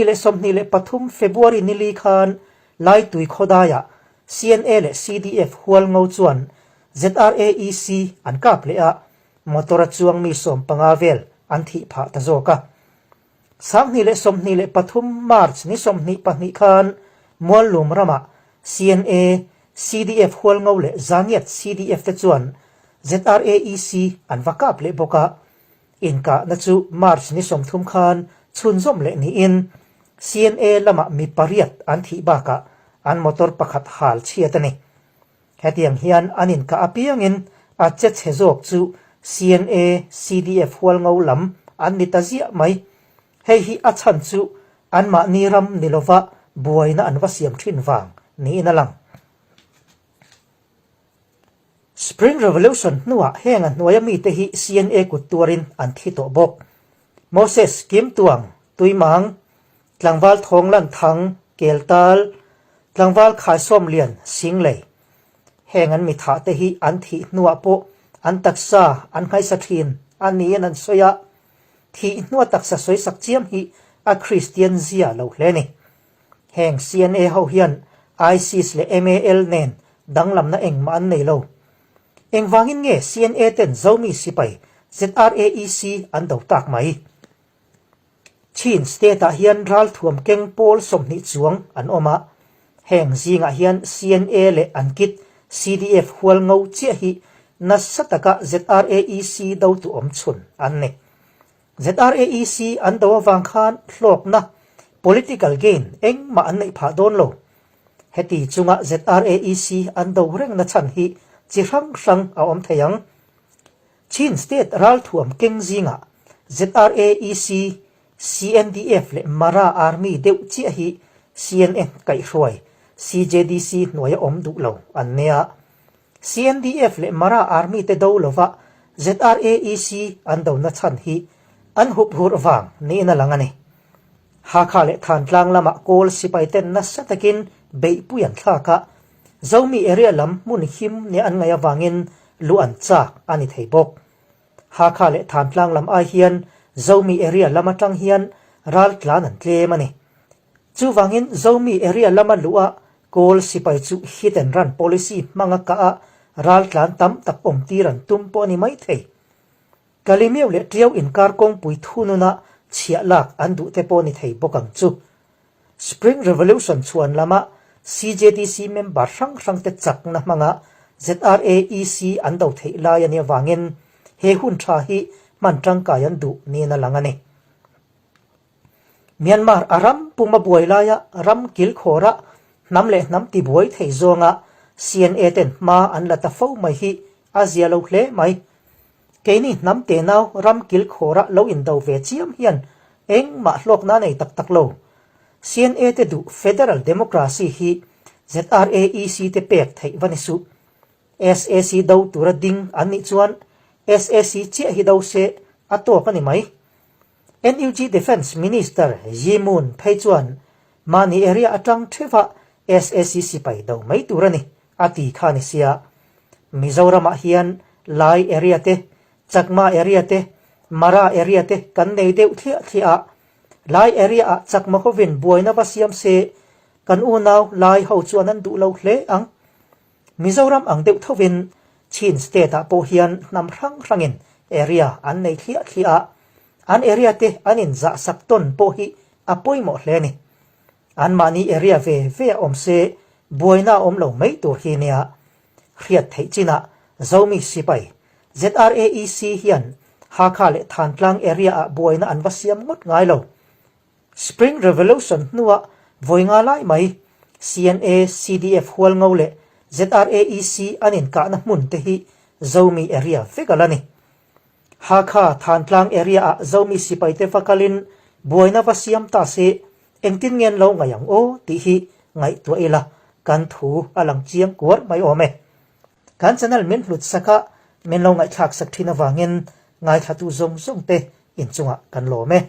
Leh 23 February ni li khan Laitui khawdaiah CNA leh CDF hualngo chuan ZRAEC an kap leh a, motor a chuang mi 15 vel an thih phah ta zawk a. 2023 March ni 22 khan Muallum ramah CNA, CDF hualngo leh Zangiat CDF te chuan ZRAEC an va kap leh bawk a. Inkahna chu March ni 30 khan chhunzawm leh niin CNA lamah mi pariat an thih bakah an motor pakhat hal chhiat a ni. Hetiang hian an inkah apiangin a che chhe zawk chu CNA, CDF hualngo lam an ni ta ziah mai. Hei hi a chhan chu anmahni ram ni lova buaina an va siam thin vang niin a lang. Spring Revolution hnuah heng a hnuaia mite hi CNA kut tuarin an thi tawh bawk. Moses Kim Tuang, Tuimang, Tlangval Thawng Lan Thang, Keltal, Tlangval Khaisawm Lian, Singlei. Heng an mithah te hi an thih hnuah pawh an taksa an nghaisa thin a niin an sawi a, thih hnua taksa sawisak chiam hi a Kristian zia lo hle ni. Heng CNA ho hian ISIS leh MAL nen danglamna engmah an nei lo. Engvangin nge CNA ten Zomi sipai ZRAEC an do tak mai? Chin state ah hian ralthuam keng pawl 20 chuang an awm a, heng zingah hian CNA leh an kit CDF hual ngo chiah hi nasa taka ZRAEC do tu awm chhun an ni. ZRAEC an do avang khan hlawkna, political gain, engmah an neih phah dawn lo. Heti chunga ZRAEC an do rengna chhan hi chi hrang hrang a awm thei ang. Chin State ralthuam keng zingah ZRAEC, CNDF leh Mara Army deuh chiah hi CNA kaihhruai, CJDC hnuaia awm duh lo an nia. CNDF leh Mara Army te do lova ZRAEC an dona chhan hi an hup hurh vang niin a lang a ni. Hakha leh Thantlang lamah Kawl sipai ten nasa takin beihpui an thlak a, Zomi area lam hmun him nia an ngaih avangin luh an chak a ni thei bawk. Hakha leh Thantlang lam ai hian Zomi area lam atang hian raltlan an tlem a ni. Chuvangin Zomi area lama luh a Kawl sipai chu hit and run policy hmanga kah a raltlan tam tak awm tir an tum pawh a ni mai thei. Kalimeu leh Tiau inkar kawngpui thununa chhiah lak an duh te pawh a ni thei bawk ang chu. Spring Revolution chhuan lama CJDC member hrang hrang te chakna hmanga ZRAEC an do theih lai a nih avangin he hun tha hi hman tangkai an duh niin a lang a ni. Myanmar a ram puma buai laia ram kilkhawra hnam leh hnam tibuai thei zawnga CNA ten hma an la ta fo mai hi a zia lo hle mai. Keini hnam tenau ram kilkhawra lo indo ve chiam hian engmah hlawkna nei tak tak lo. CNA te duh Federal Democracy hi ZRAEC te pek theih va ni suh. SAC do tura ding an nih chuan SAC chiah hi do se a tawk a ni mai. NUG Defence Minister Yi Moon phei chuan mahni area atang theuha SAC sipai do mai tur a ni, a ti kha ni sia. Mizoramah hian Lai area te, Chakma area te, Mara area te kan nei deuh thliah thliah a. Lai area ah Chakma hovin buaina va siam se kan unau Lai ho chuan an duh lo hle ang. Mizoram ang deuh thovin Chin state ah pawh hian hnam hrang hrangin area an nei thliah thliah a, an area te an inzah sak tawn pawh hi a pawimawh hle a ni. Anmahni area ve ve a awm se buaina a awm lo mai tur hi nia. Hriat theih chinah Zomi sipai, ZRAEC, hian Hakha leh Thantlang area ah buaina an va siam ngawt ngai lo. Spring Revolution hnuah vawi nga lai mai CNA, CDF hualngo leh ZRAEC an inkahna hmun te hi Zomi area vek a la ni. Hakha Thantlang area ah Zomi sipai te va kalin buaina va siam ta se engtin nge an lo ngaih ang aw tih hi ngaihtuah ila kan thu a lang chiang kuar mai awm e. Kan channel min hlut sak a, min lo ngaihthlak sak thin avangin ngaithlatu zawng zawng te inchungah kan lawm e.